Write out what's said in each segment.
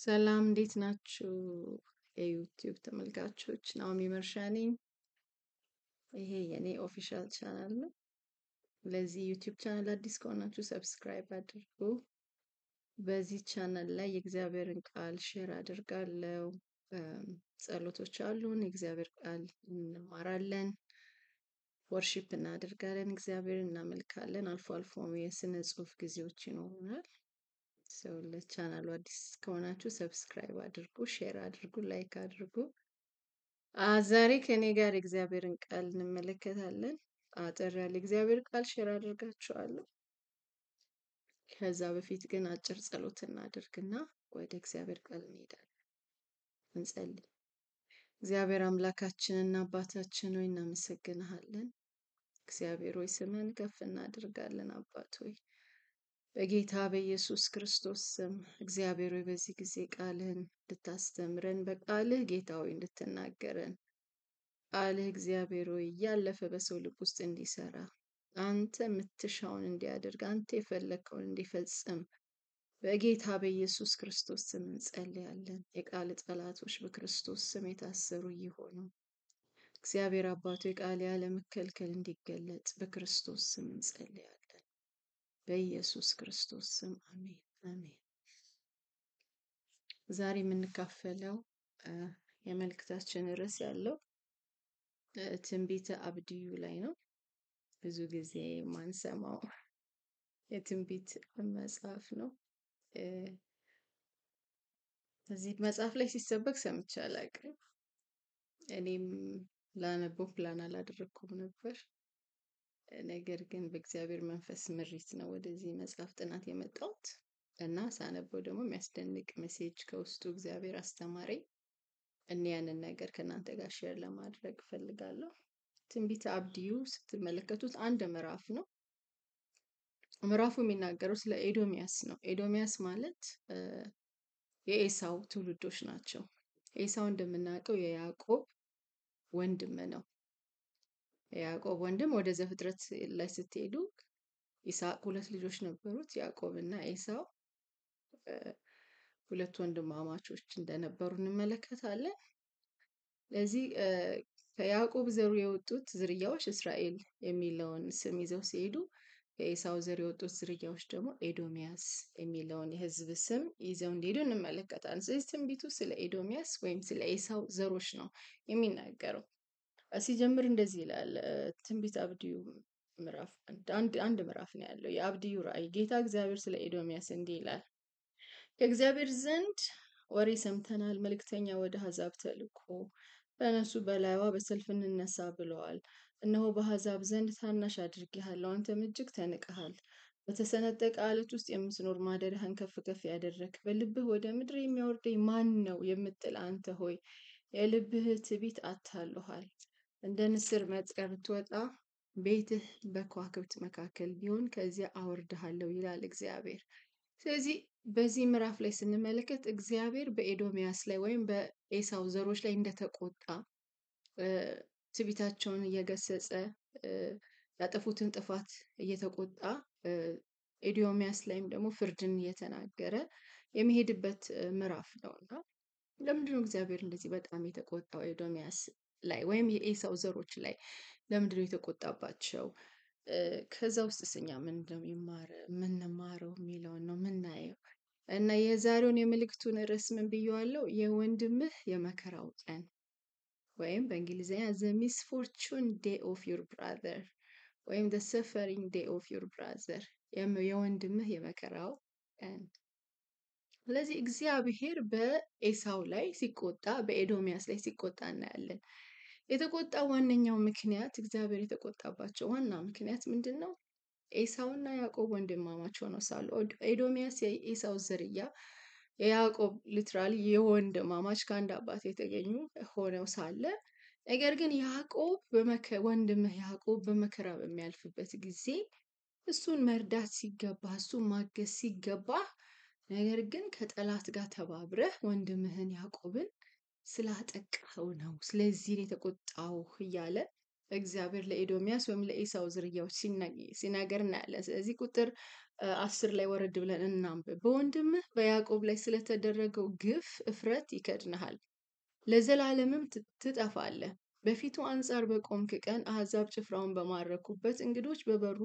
ሰላም እንዴት ናችሁ? የዩቲዩብ ተመልካቾች፣ ናኦሚ መርሻ ነኝ። ይሄ የኔ official channel ነው። ለዚህ ዩቲዩብ ቻናል አዲስ ከሆናችሁ subscribe አድርጉ። በዚህ ቻናል ላይ የእግዚአብሔርን ቃል share አድርጋለሁ። ጸሎቶች አሉን። የእግዚአብሔር ቃል እንማራለን፣ worship እናደርጋለን፣ እግዚአብሔርን እናመልካለን። አልፎ አልፎም የስነ ጽሁፍ ጊዜዎች ይኖሩናል። So ለቻናሉ አዲስ ከሆናችሁ subscribe አድርጉ፣ share አድርጉ፣ like አድርጉ። ዛሬ ከኔ ጋር የእግዚአብሔርን ቃል እንመለከታለን። አጠር ያለ እግዚአብሔር ቃል share አድርጋችኋለሁ። ከዛ በፊት ግን አጭር ጸሎት እናድርግና ወደ እግዚአብሔር ቃል እንሄዳለን። እንጸልይ። እግዚአብሔር አምላካችንና አባታችን ሆይ እናመሰግንሃለን። እግዚአብሔር ሆይ ስምህን ከፍ እናደርጋለን። አባት ሆይ በጌታ በኢየሱስ ክርስቶስ ስም እግዚአብሔር ሆይ በዚህ ጊዜ ቃልህን እንድታስተምረን፣ በቃልህ ጌታ ሆይ እንድትናገረን፣ ቃልህ እግዚአብሔር ሆይ እያለፈ በሰው ልብ ውስጥ እንዲሰራ፣ አንተ የምትሻውን እንዲያደርግ፣ አንተ የፈለግከውን እንዲፈጽም በጌታ በኢየሱስ ክርስቶስ ስም እንጸልያለን። የቃል ጠላቶች በክርስቶስ ስም የታሰሩ ይሆኑ። እግዚአብሔር አባቱ የቃል ያለመከልከል እንዲገለጽ በክርስቶስ ስም እንጸልያለን። በኢየሱስ ክርስቶስ ስም አሜን፣ አሜን። ዛሬ የምንካፈለው የመልእክታችን ርዕስ ያለው ትንቢተ አብድዩ ላይ ነው። ብዙ ጊዜ ማንሰማው የትንቢት መጽሐፍ ነው። እዚህ መጽሐፍ ላይ ሲሰበክ ሰምቼ አላውቅም። እኔም ላነበው ፕላን አላደረኩም ነበር። ነገር ግን በእግዚአብሔር መንፈስ ምሪት ነው ወደዚህ መጽሐፍ ጥናት የመጣሁት እና ሳነበው ደግሞ የሚያስደንቅ message ከውስጡ እግዚአብሔር አስተማረኝ። እኔ ያንን ነገር ከእናንተ ጋር share ለማድረግ እፈልጋለሁ። ትንቢተ አብድዩ ስትመለከቱት አንድ ምዕራፍ ነው። ምዕራፉ የሚናገረው ስለ ኤዶሚያስ ነው። ኤዶሚያስ ማለት የኤሳው ትውልዶች ናቸው። ኤሳው እንደምናውቀው የያዕቆብ ወንድም ነው። የያዕቆብ ወንድም ወደ ዘፍጥረት ላይ ስትሄዱ ይስሐቅ ሁለት ልጆች ነበሩት፣ ያዕቆብ እና ኤሳው ሁለት ወንድማማቾች እንደነበሩ እንመለከታለን። ለዚህ ከያዕቆብ ዘሩ የወጡት ዝርያዎች እስራኤል የሚለውን ስም ይዘው ሲሄዱ፣ ከኤሳው ዘር የወጡት ዝርያዎች ደግሞ ኤዶሚያስ የሚለውን የሕዝብ ስም ይዘው እንዲሄዱ እንመለከታለን። ስለዚህ ትንቢቱ ስለ ኤዶሚያስ ወይም ስለ ኤሳው ዘሮች ነው የሚናገረው። ሲጀምር እንደዚህ ይላል። ትንቢተ አብድዩ ምዕራፍ አንድ ምዕራፍ ነው ያለው። የአብድዩ ራእይ። ጌታ እግዚአብሔር ስለ ኤዶሚያስ እንዲህ ይላል። ከእግዚአብሔር ዘንድ ወሬ ሰምተናል። መልእክተኛ ወደ አሕዛብ ተልኮ ተነሱ፣ በላይዋ በሰልፍ እንነሳ ብለዋል። እነሆ በአሕዛብ ዘንድ ታናሽ አድርጌሃለሁ፣ አንተም እጅግ ተንቀሃል። በተሰነጠቀ ዓለት ውስጥ የምትኖር፣ ማደሪያህን ከፍ ከፍ ያደረግህ፣ በልብህ ወደ ምድር የሚያወርደኝ ማን ነው የምትል አንተ ሆይ የልብህ ትዕቢት አታሎሃል። እንደ ንስር መጥቀህ ብትወጣ፣ ቤትህ በከዋክብት መካከል ቢሆን ከዚያ አወርድሃለሁ ይላል እግዚአብሔር። ስለዚህ በዚህ ምዕራፍ ላይ ስንመለከት እግዚአብሔር በኤዶሚያስ ላይ ወይም በኤሳው ዘሮች ላይ እንደተቆጣ፣ ትዕቢታቸውን እየገሰጸ፣ ያጠፉትን ጥፋት እየተቆጣ፣ ኤዶሚያስ ላይም ደግሞ ፍርድን እየተናገረ የሚሄድበት ምዕራፍ ነው። እና ለምንድነው እግዚአብሔር እንደዚህ በጣም የተቆጣው ኤዶሚያስ ላይ ወይም የኤሳው ዘሮች ላይ? ለምንድነው የተቆጣባቸው? ከዛ ውስጥስ እኛ ምንድነው የምንማረው የሚለውን ነው የምናየው። እና የዛሬውን የመልእክቱን ርዕስ ምን ብየዋለሁ? የወንድምህ የመከራው ቀን ወይም በእንግሊዝኛ "the misfortune day of your brother" ወይም "the suffering day of your brother"፣ የወንድምህ የመከራው ቀን። ስለዚህ እግዚአብሔር በኤሳው ላይ ሲቆጣ፣ በኤዶሚያስ ላይ ሲቆጣ እናያለን። የተቆጣ ዋነኛው ምክንያት፣ እግዚአብሔር የተቆጣባቸው ዋና ምክንያት ምንድን ነው? ኤሳውና ያዕቆብ ወንድማማች ሆነው ሳሉ፣ ኤዶሚያስ የኤሳው ዝርያ የያዕቆብ literally የወንድማማች ከአንድ አባት የተገኙ ሆነው ሳለ፣ ነገር ግን ያዕቆብ ወንድምህ ያዕቆብ በመከራ በሚያልፍበት ጊዜ እሱን መርዳት ሲገባ፣ እሱን ማገዝ ሲገባ፣ ነገር ግን ከጠላት ጋር ተባብረህ ወንድምህን ያዕቆብን ስላጠቃኸው ነው። ስለዚህ ነው የተቆጣው እያለ እግዚአብሔር ለኤዶሚያስ ወይም ለኤሳው ዝርያዎች ሲናገር እናያለን። ስለዚህ ቁጥር 10 ላይ ወረድ ብለን እናንብብ። በወንድምህ በያዕቆብ ላይ ስለተደረገው ግፍ እፍረት ይከድንሃል፣ ለዘላለምም ትጠፋለህ። በፊቱ አንጻር በቆምክ ቀን አሕዛብ ጭፍራውን በማረኩበት፣ እንግዶች በበሩ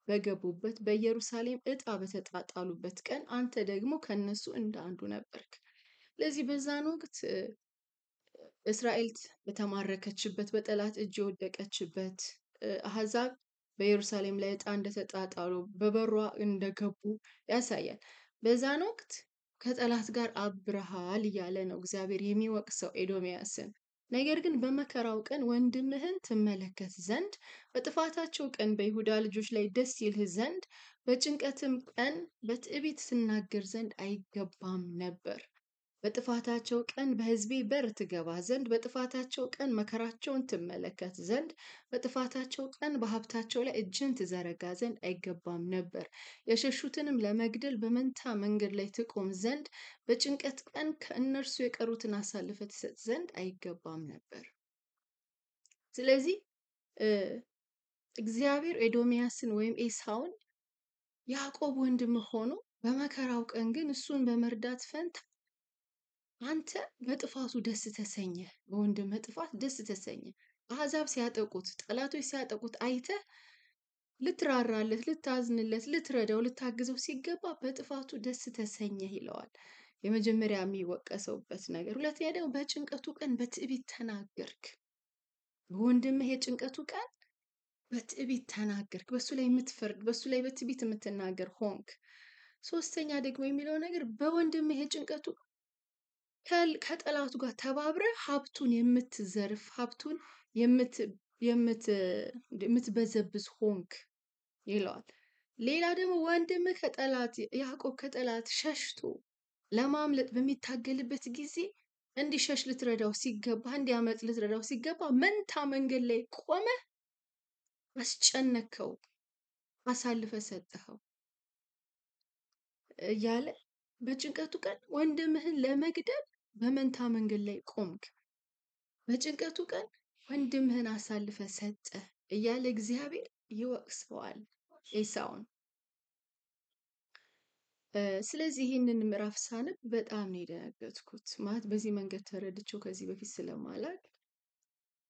በገቡበት፣ በኢየሩሳሌም ዕጣ በተጣጣሉበት ቀን አንተ ደግሞ ከነሱ እንደ አንዱ ነበርክ። ስለዚህ በዛን ወቅት እስራኤል በተማረከችበት፣ በጠላት እጅ የወደቀችበት፣ አሕዛብ በኢየሩሳሌም ላይ ዕጣ እንደተጣጣሉ፣ በበሯ እንደገቡ ያሳያል። በዛን ወቅት ከጠላት ጋር አብረሃል እያለ ነው እግዚአብሔር የሚወቅሰው ኤዶምያስን። ነገር ግን በመከራው ቀን ወንድምህን ትመለከት ዘንድ፣ በጥፋታቸው ቀን በይሁዳ ልጆች ላይ ደስ ይልህ ዘንድ፣ በጭንቀትም ቀን በትዕቢት ትናገር ዘንድ አይገባም ነበር። በጥፋታቸው ቀን በሕዝቤ በር ትገባ ዘንድ፣ በጥፋታቸው ቀን መከራቸውን ትመለከት ዘንድ፣ በጥፋታቸው ቀን በሀብታቸው ላይ እጅን ትዘረጋ ዘንድ አይገባም ነበር። የሸሹትንም ለመግደል በመንታ መንገድ ላይ ትቆም ዘንድ፣ በጭንቀት ቀን ከእነርሱ የቀሩትን አሳልፈህ ትሰጥ ዘንድ አይገባም ነበር። ስለዚህ እግዚአብሔር ኤዶምያስን ወይም ኤሳውን ያዕቆብ ወንድም ሆኖ በመከራው ቀን ግን እሱን በመርዳት ፈንታ አንተ በጥፋቱ ደስ ተሰኘ፣ በወንድምህ ጥፋት ደስ ተሰኘ። አሕዛብ ሲያጠቁት፣ ጠላቶች ሲያጠቁት አይተህ ልትራራለት፣ ልታዝንለት፣ ልትረዳው፣ ልታግዘው ሲገባ በጥፋቱ ደስ ተሰኘህ ይለዋል። የመጀመሪያ የሚወቀሰውበት ነገር። ሁለተኛ ደግሞ በጭንቀቱ ቀን በትዕቢት ተናገርክ። በወንድምህ የጭንቀቱ ቀን በትዕቢት ተናገርክ። በሱ ላይ የምትፈርድ፣ በሱ ላይ በትዕቢት የምትናገር ሆንክ። ሶስተኛ ደግሞ የሚለው ነገር በወንድምህ የጭንቀቱ ከጠላቱ ጋር ተባብረ ሀብቱን የምትዘርፍ፣ ሀብቱን የምትበዘብዝ ሆንክ ይለዋል። ሌላ ደግሞ ወንድምህ ከጠላት ያዕቆብ ከጠላት ሸሽቶ ለማምለጥ በሚታገልበት ጊዜ እንዲሸሽ ልትረዳው ሲገባ፣ እንዲያመጥ ልትረዳው ሲገባ መንታ መንገድ ላይ ቆመህ አስጨነከው፣ አሳልፈ ሰጠኸው እያለ በጭንቀቱ ቀን ወንድምህን ለመግደል በመንታ መንገድ ላይ ቆምክ፣ በጭንቀቱ ቀን ወንድምህን አሳልፈ ሰጠ እያለ እግዚአብሔር ይወቅሰዋል ኤሳውን። ስለዚህ ይህንን ምዕራፍ ሳነብ በጣም ነው የደነገጥኩት። ማለት በዚህ መንገድ ተረድቼው ከዚህ በፊት ስለማላቅ፣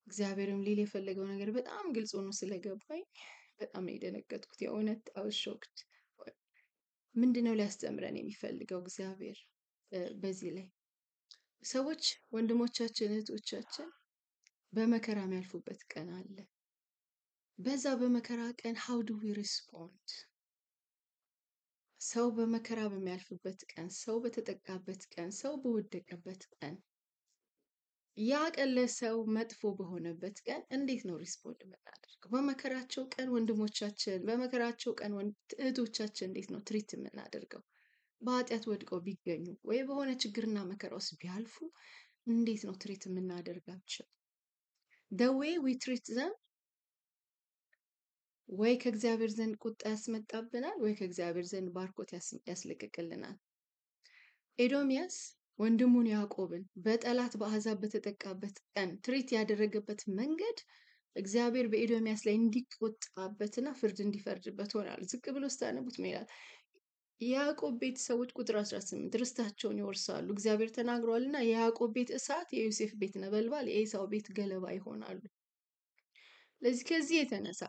እግዚአብሔርም ሊል የፈለገው ነገር በጣም ግልጽ ሆኖ ስለገባኝ በጣም ነው የደነገጥኩት። የእውነት I was shocked። ምንድነው ሊያስተምረን የሚፈልገው እግዚአብሔር በዚህ ላይ? ሰዎች ወንድሞቻችን፣ እህቶቻችን በመከራ የሚያልፉበት ቀን አለ። በዛ በመከራ ቀን how do we respond? ሰው በመከራ በሚያልፍበት ቀን፣ ሰው በተጠቃበት ቀን፣ ሰው በወደቀበት ቀን፣ ያ ቀን ለሰው መጥፎ በሆነበት ቀን እንዴት ነው respond የምናደርገው? በመከራቸው ቀን ወንድሞቻችን፣ በመከራቸው ቀን እህቶቻችን እንዴት ነው treat የምናደርገው? በኃጢአት ወድቀው ቢገኙ ወይ በሆነ ችግርና መከራ ውስጥ ቢያልፉ እንዴት ነው treat የምናደርጋቸው? The way we treat them ወይ ከእግዚአብሔር ዘንድ ቁጣ ያስመጣብናል፣ ወይ ከእግዚአብሔር ዘንድ ባርኮት ያስለቅቅልናል። ኤዶምያስ ወንድሙን ያዕቆብን በጠላት በአሕዛብ በተጠቃበት ቀን treat ያደረገበት መንገድ እግዚአብሔር በኤዶምያስ ላይ እንዲቆጣበትና ፍርድ እንዲፈርድበት ሆኗል። ዝቅ ብሎ ስታነቡት ምን ይላል? የያዕቆብ ቤተሰቦች ቁጥር 18 ርስታቸውን ይወርሳሉ፣ እግዚአብሔር ተናግሯልና የያዕቆብ ቤት እሳት፣ የዮሴፍ ቤት ነበልባል፣ የኤሳው ቤት ገለባ ይሆናሉ። ለዚህ ከዚህ የተነሳ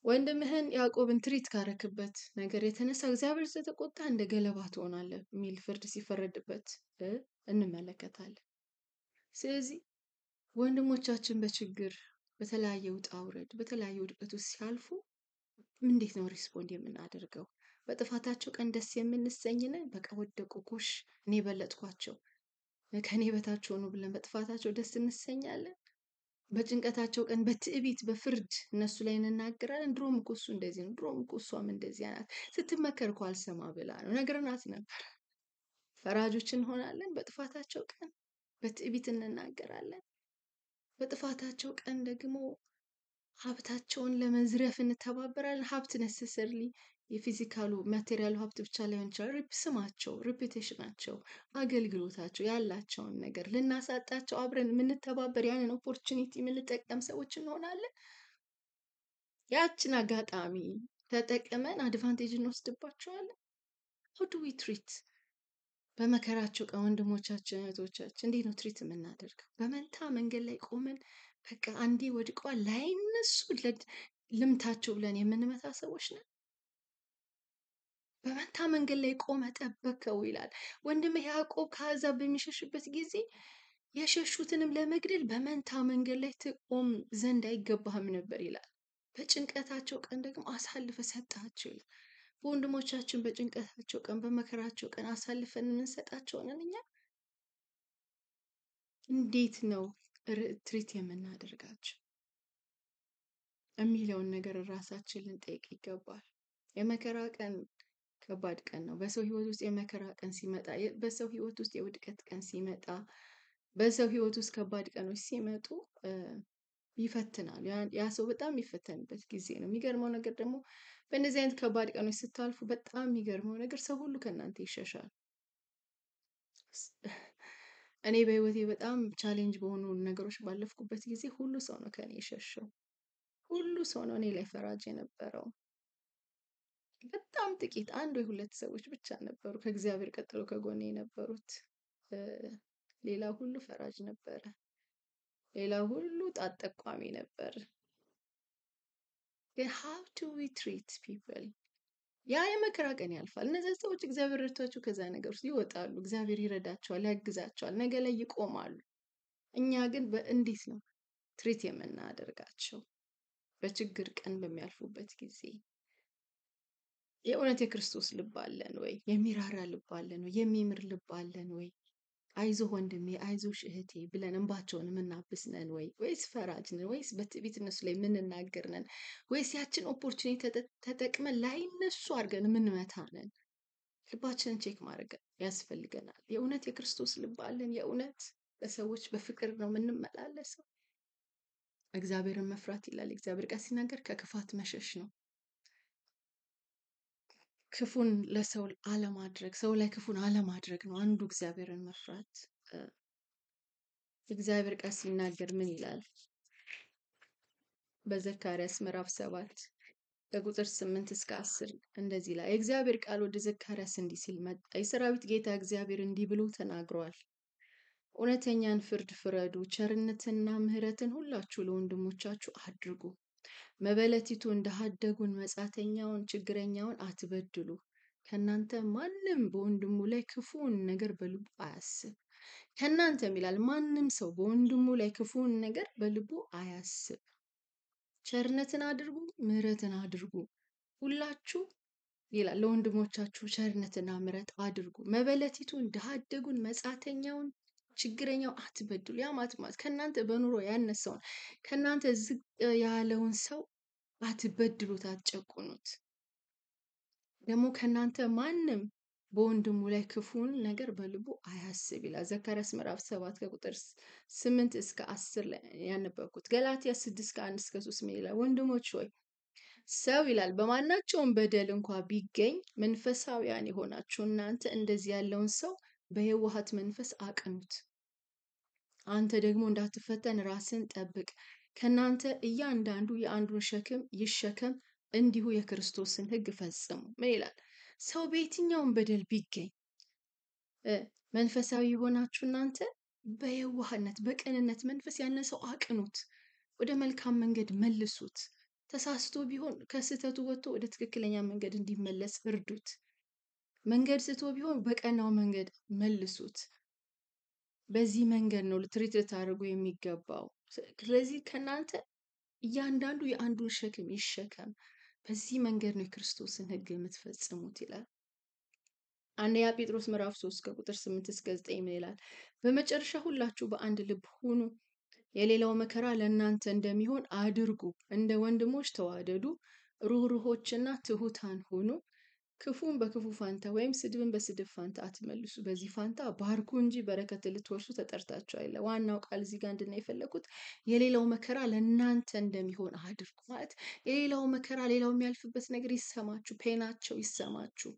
ወንድምህን ያዕቆብን treat ካረክበት ነገር የተነሳ እግዚአብሔር ስለተቆጣ እንደ ገለባ ትሆናለህ የሚል ፍርድ ሲፈረድበት እንመለከታለን። ስለዚህ ወንድሞቻችን በችግር፣ በተለያየ ውጣ ውረድ፣ በተለያየ ውድቀት ውስጥ ሲያልፉ እንዴት ነው respond የምናደርገው? በጥፋታቸው ቀን ደስ የምንሰኝ ነን? በቃ ወደቁ፣ ጎሽ እኔ በለጥኳቸው፣ ከኔ በታች ሆኑ ብለን በጥፋታቸው ደስ እንሰኛለን? በጭንቀታቸው ቀን በትዕቢት በፍርድ እነሱ ላይ እንናገራለን። ድሮም እኮ እሱ እንደዚህ ነው፣ ድሮም እኮ እሷም እንደዚያ ናት፣ ስትመከር እኮ አልሰማ ብላ ነው፣ ነግረናት ነበር። ፈራጆች እንሆናለን። በጥፋታቸው ቀን በትዕቢት እንናገራለን። በጥፋታቸው ቀን ደግሞ ሀብታቸውን ለመዝረፍ እንተባበራለን። ሀብት necessarily የ physical ኡ material ኡ ሀብት ብቻ ላይሆን ይችላል። ስማቸው፣ reputation ኣቸው፣ አገልግሎታቸው፣ ያላቸውን ነገር ልናሳጣቸው አብረን የምንተባበር፣ ያንን opportunity የምንጠቀም ሰዎች እንሆናለን። ያችን አጋጣሚ ተጠቅመን advantage እንወስድባቸዋለን? How do we treat በመከራቸው ቀን ወንድሞቻችን እህቶቻችን እንዴት ነው treat የምናደርገው? በመንታ መንገድ ላይ ቆመን በቃ አንዴ ወድቀዋል ላይነሱ ልምታቸው ብለን የምንመታ ሰዎች ነን። በመንታ መንገድ ላይ ቆመ ጠበቅከው ይላል። ወንድምህ ያዕቆብ ከአሕዛብ በሚሸሽበት ጊዜ የሸሹትንም ለመግደል በመንታ መንገድ ላይ ትቆም ዘንድ አይገባህም ነበር ይላል። በጭንቀታቸው ቀን ደግሞ አሳልፈ ሰጣቸው ይላል። በወንድሞቻችን በጭንቀታቸው ቀን በመከራቸው ቀን አሳልፈን የምንሰጣቸው ነን እኛ። እንዴት ነው ትሪት የምናደርጋቸው የሚለውን ነገር ራሳችን ልንጠይቅ ይገባል። የመከራ ቀን ከባድ ቀን ነው። በሰው ሕይወት ውስጥ የመከራ ቀን ሲመጣ፣ በሰው ሕይወት ውስጥ የውድቀት ቀን ሲመጣ፣ በሰው ሕይወት ውስጥ ከባድ ቀኖች ሲመጡ ይፈትናል። ያ ሰው በጣም የሚፈተንበት ጊዜ ነው። የሚገርመው ነገር ደግሞ በእነዚህ አይነት ከባድ ቀኖች ስታልፉ በጣም የሚገርመው ነገር ሰው ሁሉ ከእናንተ ይሸሻል። እኔ በህይወቴ በጣም challenge በሆኑ ነገሮች ባለፍኩበት ጊዜ ሁሉ ሰው ነው ከእኔ የሸሸው። ሁሉ ሰው ነው እኔ ላይ ፈራጅ የነበረው። በጣም ጥቂት አንድ ወይ ሁለት ሰዎች ብቻ ነበሩ ከእግዚአብሔር ቀጥሎ ከጎኔ የነበሩት። ሌላ ሁሉ ፈራጅ ነበረ። ሌላ ሁሉ ጣት ጠቋሚ ነበር። ግን how do we treat people? ያ የመከራ ቀን ያልፋል። እነዚያ ሰዎች እግዚአብሔር ረድቷቸው ከዛ ነገር ውስጥ ይወጣሉ። እግዚአብሔር ይረዳቸዋል፣ ያግዛቸዋል፣ ነገ ላይ ይቆማሉ። እኛ ግን በእንዴት ነው ትሪት የምናደርጋቸው? በችግር ቀን በሚያልፉበት ጊዜ የእውነት የክርስቶስ ልብ አለን ወይ? የሚራራ ልብ አለን ወይ? የሚምር ልብ አለን ወይ? አይዞህ ወንድሜ አይዞሽ እህቴ ብለን እንባቸውን የምናብስ ነን ወይ? ወይስ ፈራጅ ነን? ወይስ በትዕቢት እነሱ ላይ የምንናገር ነን? ወይስ ያችን opportunity ተጠቅመን ላይነሱ አድርገን የምንመታ ነን? ልባችንን check ማድረግ ያስፈልገናል። የእውነት የክርስቶስ ልብ አለን? የእውነት ለሰዎች በፍቅር ነው የምንመላለሰው? እግዚአብሔርን መፍራት ይላል እግዚአብሔር ቃል ሲናገር ከክፋት መሸሽ ነው። ክፉን ለሰው አለማድረግ፣ ሰው ላይ ክፉን አለማድረግ ነው አንዱ እግዚአብሔርን መፍራት። እግዚአብሔር ቃል ሲናገር ምን ይላል? በዘካርያስ ምዕራፍ 7 ከቁጥር 8 እስከ 10 እንደዚህ ይላል። የእግዚአብሔር ቃል ወደ ዘካርያስ እንዲህ ሲል መጣ። የሰራዊት ጌታ እግዚአብሔር እንዲህ ብሎ ተናግሯል። እውነተኛን ፍርድ ፍረዱ፣ ቸርነትና ምሕረትን ሁላችሁ ለወንድሞቻችሁ አድርጉ። መበለቲቱን፣ ድሀ አደጉን፣ መጻተኛውን፣ ችግረኛውን አትበድሉ። ከእናንተ ማንም በወንድሙ ላይ ክፉውን ነገር በልቡ አያስብ። ከእናንተም ይላል ማንም ሰው በወንድሙ ላይ ክፉውን ነገር በልቡ አያስብ። ቸርነትን አድርጉ፣ ምሕረትን አድርጉ ሁላችሁ ይላል ለወንድሞቻችሁ ቸርነትና ምሕረት አድርጉ። መበለቲቱን፣ ድሀ አደጉን፣ መጻተኛውን፣ ችግረኛው አትበድሉ። ያ ማለት ከእናንተ በኑሮ ያነሰውን ከእናንተ ዝቅ ያለውን ሰው አትበድሉት፣ አትጨቁኑት። ደግሞ ከእናንተ ማንም በወንድሙ ላይ ክፉን ነገር በልቡ አያስብ ይላል። ዘካርያስ ምዕራፍ 7 ከቁጥር 8 እስከ 10 ላይ ያነበብኩት። ገላትያ 6 ከ1 እስከ 3 ምን ይላል? ወንድሞች ሆይ ሰው ይላል በማናቸውም በደል እንኳ ቢገኝ መንፈሳውያን የሆናችሁ እናንተ እንደዚህ ያለውን ሰው በየዋሃት መንፈስ አቅኑት። አንተ ደግሞ እንዳትፈተን ራስን ጠብቅ። ከእናንተ እያንዳንዱ የአንዱን ሸክም ይሸከም፣ እንዲሁ የክርስቶስን ሕግ ፈጽሙ። ምን ይላል? ሰው በየትኛውም በደል ቢገኝ መንፈሳዊ የሆናችሁ እናንተ በየዋህነት በቅንነት መንፈስ ያንን ሰው አቅኑት፣ ወደ መልካም መንገድ መልሱት። ተሳስቶ ቢሆን ከስህተቱ ወጥቶ ወደ ትክክለኛ መንገድ እንዲመለስ እርዱት። መንገድ ስቶ ቢሆን በቀናው መንገድ መልሱት። በዚህ መንገድ ነው ትሪት ልታደርጉ የሚገባው። ስለዚህ ከእናንተ እያንዳንዱ የአንዱን ሸክም ይሸከም፣ በዚህ መንገድ ነው የክርስቶስን ሕግ የምትፈጽሙት ይላል። አንደኛ ጴጥሮስ ምዕራፍ 3 ከቁጥር 8 እስከ 9 ምን ይላል? በመጨረሻ ሁላችሁ በአንድ ልብ ሁኑ፣ የሌላው መከራ ለእናንተ እንደሚሆን አድርጉ። እንደ ወንድሞች ተዋደዱ፣ ሩህሩሆችና ትሑታን ሁኑ። ክፉን በክፉ ፋንታ ወይም ስድብን በስድብ ፋንታ አትመልሱ። በዚህ ፋንታ ባርኩ እንጂ በረከት ልትወርሱ ተጠርታችኋል። ዋናው ቃል እዚህ ጋር እንድናይ የፈለኩት የሌላው መከራ ለእናንተ እንደሚሆን አድርጉ ማለት የሌላው መከራ ሌላው የሚያልፍበት ነገር ይሰማችሁ፣ ፔናቸው ይሰማችሁ፣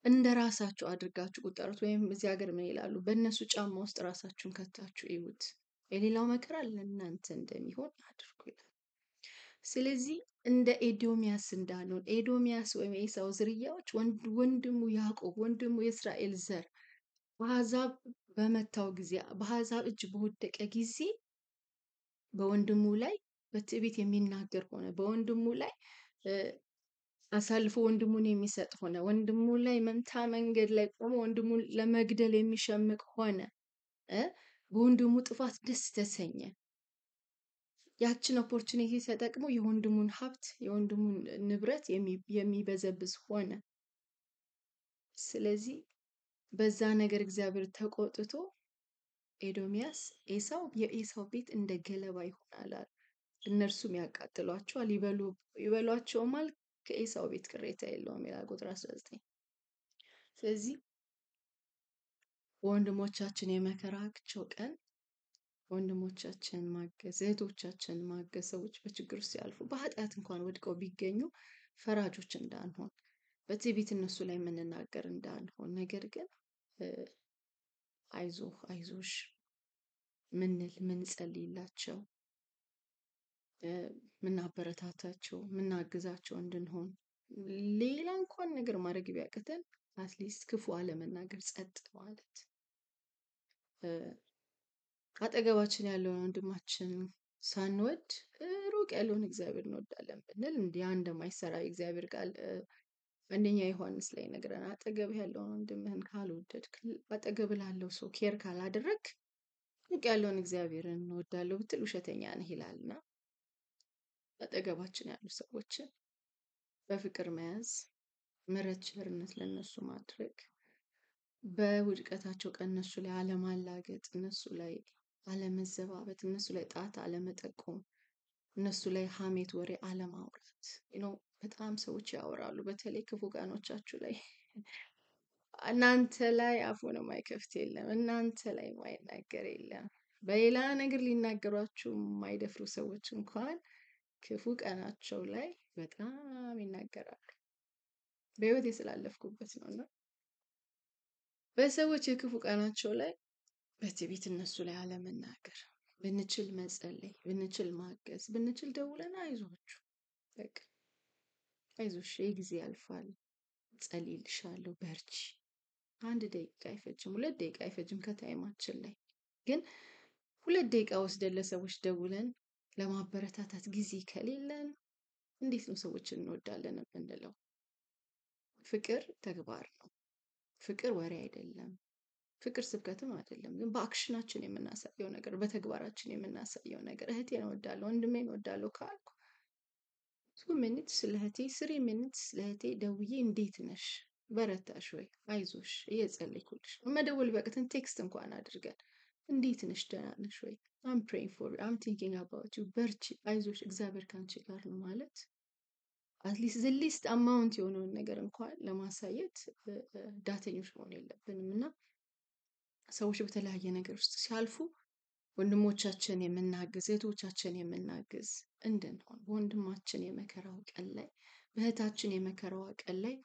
እንደ ራሳችሁ አድርጋችሁ ቁጠሩት። ወይም እዚህ ሀገር ምን ይላሉ? በእነሱ ጫማ ውስጥ ራሳችሁን ከታችሁ እዩት። የሌላው መከራ ለእናንተ እንደሚሆን አድርጉ ይላል። ስለዚህ እንደ ኤዶምያስ እንዳንሆን፣ ኤዶምያስ ወይም የኤሳው ዝርያዎች ወንድሙ ያዕቆብ፣ ወንድሙ የእስራኤል ዘር በአሕዛብ በመታው ጊዜ፣ በአሕዛብ እጅ በወደቀ ጊዜ በወንድሙ ላይ በትዕቢት የሚናገር ሆነ። በወንድሙ ላይ አሳልፎ ወንድሙን የሚሰጥ ሆነ። ወንድሙ ላይ መንታ መንገድ ላይ ቆሞ ወንድሙን ለመግደል የሚሸምቅ ሆነ። በወንድሙ ጥፋት ደስ ተሰኘ። ያችን opportunity ተጠቅሞ የወንድሙን ሀብት፣ የወንድሙን ንብረት የሚበዘብዝ ሆነ። ስለዚህ በዛ ነገር እግዚአብሔር ተቆጥቶ ኤዶምያስ ኤሳው የኤሳው ቤት እንደ ገለባ ይሆናል አለ። እነርሱም ያቃጥሏቸዋል፣ ይበሏቸውማል፣ ከኤሳው ቤት ቅሬታ የለውም ይላል ቁጥር 19። ስለዚህ ወንድሞቻችን የመከራቸው ቀን ወንድሞቻችንን ማገዝ፣ እህቶቻችንን ማገዝ፣ ሰዎች በችግር ውስጥ ሲያልፉ በኃጢአት እንኳን ወድቀው ቢገኙ ፈራጆች እንዳንሆን፣ በትዕቢት እነሱ ላይ የምንናገር እንዳንሆን፣ ነገር ግን አይዞህ አይዞሽ ምንል፣ ምንጸልይላቸው፣ ምናበረታታቸው፣ ምናግዛቸው እንድንሆን፣ ሌላ እንኳን ነገር ማድረግ ቢያቅተን at least ክፉ አለመናገር፣ ጸጥ ማለት፣ አጠገባችን ያለውን ወንድማችን ሳንወድ ሩቅ ያለውን እግዚአብሔር እንወዳለን ብንል ያ እንደማይሰራ የእግዚአብሔር ቃል አንደኛ ዮሐንስ ላይ ይነግረናል። አጠገብህ ያለውን ወንድምህን ካልወደድክ፣ አጠገብህ ላለው ሰው care ካላደረግክ ሩቅ ያለውን እግዚአብሔርን እንወዳለሁ ብትል ውሸተኛ ነህ ይላልና አጠገባችን ያሉ ሰዎችን በፍቅር መያዝ፣ ምሕረት ቸርነት ለነሱ ማድረግ፣ በውድቀታቸው ቀን እነሱ ላይ አለማላገጥ፣ እነሱ ላይ አለመዘባበት፣ እነሱ ላይ ጣት አለመጠቆም፣ እነሱ ላይ ሀሜት ወሬ አለማውራት። በጣም ሰዎች ያወራሉ። በተለይ ክፉ ቀኖቻችሁ ላይ እናንተ ላይ አፉን የማይከፍት የለም፣ እናንተ ላይ የማይናገር የለም። በሌላ ነገር ሊናገሯችሁ የማይደፍሩ ሰዎች እንኳን ክፉ ቀናቸው ላይ በጣም ይናገራሉ። በህይወቴ ስላለፍኩበት ነው። እና በሰዎች የክፉ ቀናቸው ላይ በትዕቢት እነሱ ላይ አለመናገር፣ ብንችል መጸለይ፣ ብንችል ማገዝ፣ ብንችል ደውለን አይዟችሁ፣ በቃ አይዞሽ፣ ይህ ጊዜ ያልፋል፣ ጸልይልሻለሁ፣ በርቺ። 1 ደቂቃ አይፈጅም፣ 2 ደቂቃ አይፈጅም ከ time ኣችን ላይ፣ ግን 2 ደቂቃ ወስደን ለሰዎች ደውለን ለማበረታታት ጊዜ ከሌለን እንዴት ነው ሰዎችን እንወዳለን የምንለው? ፍቅር ተግባር ነው። ፍቅር ወሬ አይደለም። ፍቅር ስብከትም አይደለም። ግን በ action ኣችን የምናሳየው ነገር፣ በተግባራችን የምናሳየው ነገር፣ እህቴን እወዳለሁ፣ ወንድሜን እወዳለሁ ካልኩ 2 minutes ለእህቴ፣ 3 minutes ለእህቴ ደውዬ እንዴት ነሽ፣ በረታሽ ወይ፣ አይዞሽ፣ እየጸለይኩልሽ ነው። መደወል ቢያቅተን text እንኳን አድርገን እንዴት ነሽ፣ ደህና ነሽ ወይ፣ I'm praying for you፣ I'm thinking about you፣ በርቺ፣ አይዞሽ፣ እግዚአብሔር ካንቺ ጋር ነው ማለት at least the least amount የሆነውን ነገር እንኳን ለማሳየት ዳተኞች መሆን የለብንም። እና ሰዎች በተለያየ ነገር ውስጥ ሲያልፉ ወንድሞቻችን የምናግዝ፣ እህቶቻችን የምናግዝ እንድንሆን፣ በወንድማችን የመከራው ቀን ላይ፣ በእህታችን የመከራዋ ቀን ላይ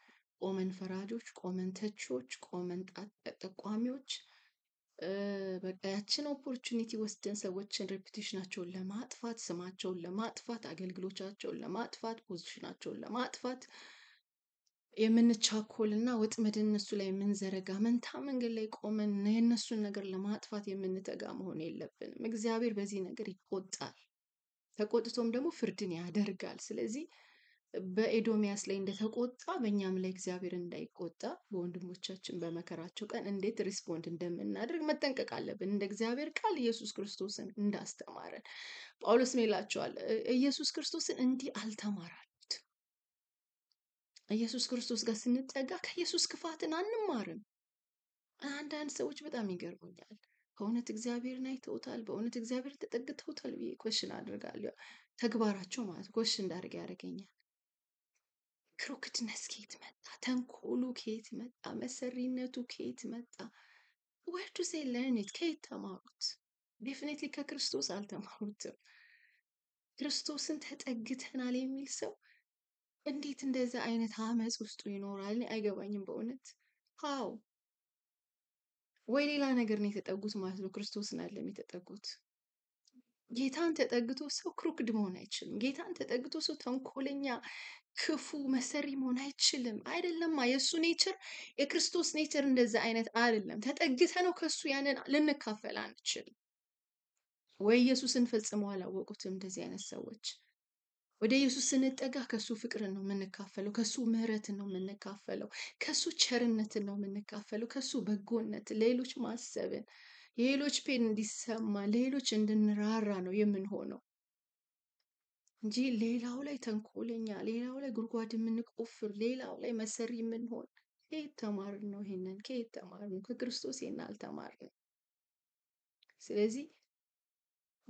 ቆመን ፈራጆች፣ ቆመን ተቺዎች፣ ቆመን ጣት ጠቋሚዎች፣ በቃ ያችን opportunity ወስደን ሰዎችን reputation ኣቸውን ለማጥፋት፣ ስማቸውን ለማጥፋት፣ አገልግሎታቸውን ለማጥፋት፣ position ኣቸውን ለማጥፋት የምንቻኮልና ወጥመድ እነሱ ላይ የምንዘረጋ፣ መንታ መንገድ ላይ ቆመን የእነሱን ነገር ለማጥፋት የምንተጋ መሆን የለብንም። እግዚአብሔር በዚህ ነገር ይቆጣል። ተቆጥቶም ደግሞ ፍርድን ያደርጋል። ስለዚህ በኤዶምያስ ላይ እንደተቆጣ በእኛም ላይ እግዚአብሔር እንዳይቆጣ በወንድሞቻችን በመከራቸው ቀን እንዴት respond እንደምናደርግ መጠንቀቅ አለብን። እንደ እግዚአብሔር ቃል ኢየሱስ ክርስቶስን እንዳስተማረን ጳውሎስ ምን ይላቸዋል? ኢየሱስ ክርስቶስን እንዲህ አልተማራችሁት። ኢየሱስ ክርስቶስ ጋር ስንጠጋ ከኢየሱስ ክፋትን አንማርም። አንዳንድ ሰዎች በጣም ይገርሙኛል። በእውነት እግዚአብሔርን አይተውታል፣ በእውነት እግዚአብሔር ተጠግተውታል ብዬ question አድርጋለሁ። ተግባራቸው ማለት question እንዳደርግ ያደርገኛል። Crookedness ከየት መጣ? ተንኮሉ ከየት መጣ? መሰሪነቱ ከየት መጣ? Where do they learn it? ከየት ተማሩት? Definitely ከክርስቶስ አልተማሩትም። ክርስቶስን ተጠግተናል የሚል ሰው እንዴት እንደዛ አይነት አመፅ ውስጡ ይኖራል? እኔ አይገባኝም በእውነት። How? ወይ ሌላ ነገር ነው የተጠጉት ማለት ነው፣ ክርስቶስን አይደለም የተጠጉት። ጌታን ተጠግቶ ሰው crooked መሆን አይችልም። ጌታን ተጠግቶ ሰው ተንኮለኛ፣ ክፉ፣ መሰሪ መሆን አይችልም። አይደለማ። የእሱ nature፣ የክርስቶስ nature እንደዛ አይነት አይደለም። ተጠግተነው ከሱ ያንን ልንካፈል አንችልም። ወይ ኢየሱስን ፈጽመው አላወቁትም እንደዚህ አይነት ሰዎች። ወደ ኢየሱስ ስንጠጋ ከሱ ፍቅርን ነው የምንካፈለው፣ ከሱ ምሕረትን ነው የምንካፈለው፣ ከሱ ቸርነትን ነው የምንካፈለው፣ ከሱ በጎነትን፣ ለሌሎች ማሰብን፣ የሌሎች pain እንዲሰማ፣ ለሌሎች እንድንራራ ነው የምንሆነው እንጂ ሌላው ላይ ተንኮለኛ፣ ሌላው ላይ ጉድጓድ የምንቆፍር፣ ሌላው ላይ መሰሪ የምንሆን ከየት ተማርን ነው? ይሄንን ከየት ተማርን ነው? ከክርስቶስ ይሄን አልተማርንም። ስለዚህ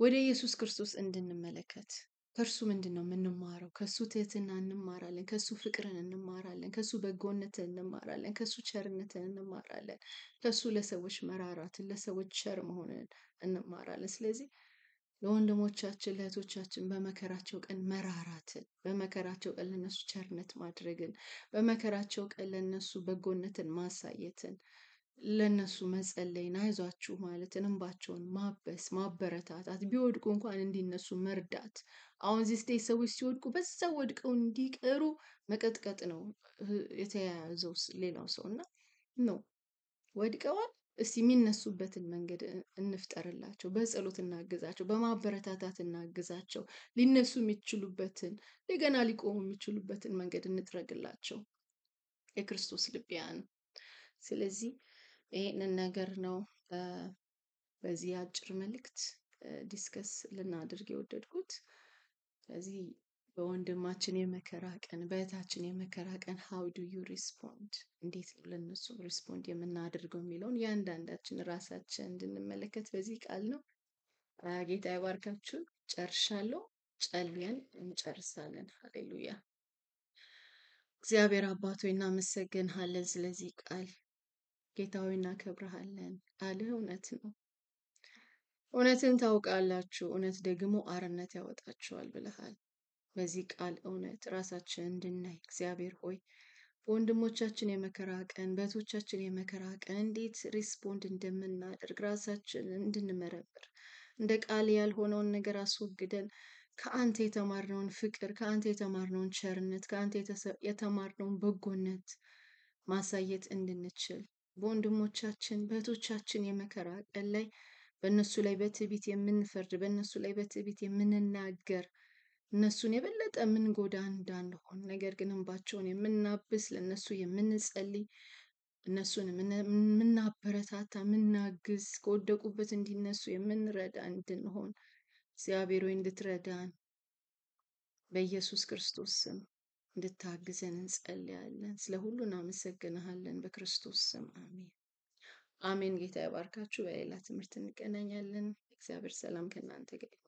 ወደ ኢየሱስ ክርስቶስ እንድንመለከት፣ ከእርሱ ምንድን ነው የምንማረው? ከእሱ ትህትና እንማራለን። ከእሱ ፍቅርን እንማራለን። ከእሱ በጎነትን እንማራለን። ከእሱ ቸርነትን እንማራለን። ከእሱ ለሰዎች መራራትን፣ ለሰዎች ቸር መሆንን እንማራለን። ስለዚህ ለወንድሞቻችን፣ ለእህቶቻችን በመከራቸው ቀን መራራትን፣ በመከራቸው ቀን ለነሱ ቸርነት ማድረግን፣ በመከራቸው ቀን ለነሱ በጎነትን ማሳየትን፣ ለነሱ መጸለይን፣ አይዟችሁ ማለትን፣ እንባቸውን ማበስ፣ ማበረታታት፣ ቢወድቁ እንኳን እንዲነሱ መርዳት። አሁን these days ሰዎች ሲወድቁ በዛው ወድቀው እንዲቀሩ መቀጥቀጥ ነው የተያያዘው ሌላው ሰው። እና no፣ ወድቀዋል። እስቲ የሚነሱበትን መንገድ እንፍጠርላቸው፣ በጸሎት እናግዛቸው፣ በማበረታታት እናግዛቸው። ሊነሱ የሚችሉበትን፣ እንደገና ሊቆሙ የሚችሉበትን መንገድ እንጥረግላቸው። የክርስቶስ ልብ ያ ነው። ስለዚህ ይሄንን ነገር ነው በዚህ አጭር መልእክት discuss ልናደርግ የወደድኩት። ስለዚህ በወንድማችን የመከራ ቀን፣ በእህታችን የመከራ ቀን how do you respond፣ እንዴት ነው ለነሱ respond የምናደርገው የሚለውን እያንዳንዳችን ራሳችን እንድንመለከት በዚህ ቃል ነው። ጌታ ይባርካችሁ። ጨርሻለሁ። ጸልየን እንጨርሳለን። ሃሌሉያ። እግዚአብሔር አባት ሆይ እናመሰግንሃለን ስለዚህ ቃል። ጌታ ሆይ እናከብርሃለን። ቃልህ እውነት ነው። እውነትን ታውቃላችሁ፣ እውነት ደግሞ አርነት ያወጣችኋል ብለሃል። በዚህ ቃል እውነት ራሳችን እንድናይ፣ እግዚአብሔር ሆይ፣ በወንድሞቻችን የመከራ ቀን፣ በእህቶቻችን የመከራ ቀን እንዴት respond እንደምናደርግ ራሳችንን እንድንመረምር፣ እንደ ቃል ያልሆነውን ነገር አስወግደን ከአንተ የተማርነውን ፍቅር፣ ከአንተ የተማርነውን ቸርነት፣ ከአንተ የተማርነውን በጎነት ማሳየት እንድንችል፣ በወንድሞቻችን በእህቶቻችን የመከራ ቀን ላይ በእነሱ ላይ በትዕቢት የምንፈርድ፣ በእነሱ ላይ በትዕቢት የምንናገር፣ እነሱን የበለጠ የምንጎዳ እንዳንሆን፣ ነገር ግን እንባቸውን የምናብስ፣ ለእነሱ የምንጸልይ፣ እነሱን የምናበረታታ፣ የምናግዝ፣ ከወደቁበት እንዲነሱ የምንረዳ እንድንሆን እግዚአብሔር ሆይ እንድትረዳን፣ በኢየሱስ ክርስቶስ ስም እንድታግዘን እንጸልያለን። ስለ ሁሉ እናመሰግንሃለን። በክርስቶስ ስም አሜን። አሜን። ጌታ ይባርካችሁ። በሌላ ትምህርት እንገናኛለን። እግዚአብሔር ሰላም ከእናንተ ጋር ይሁን።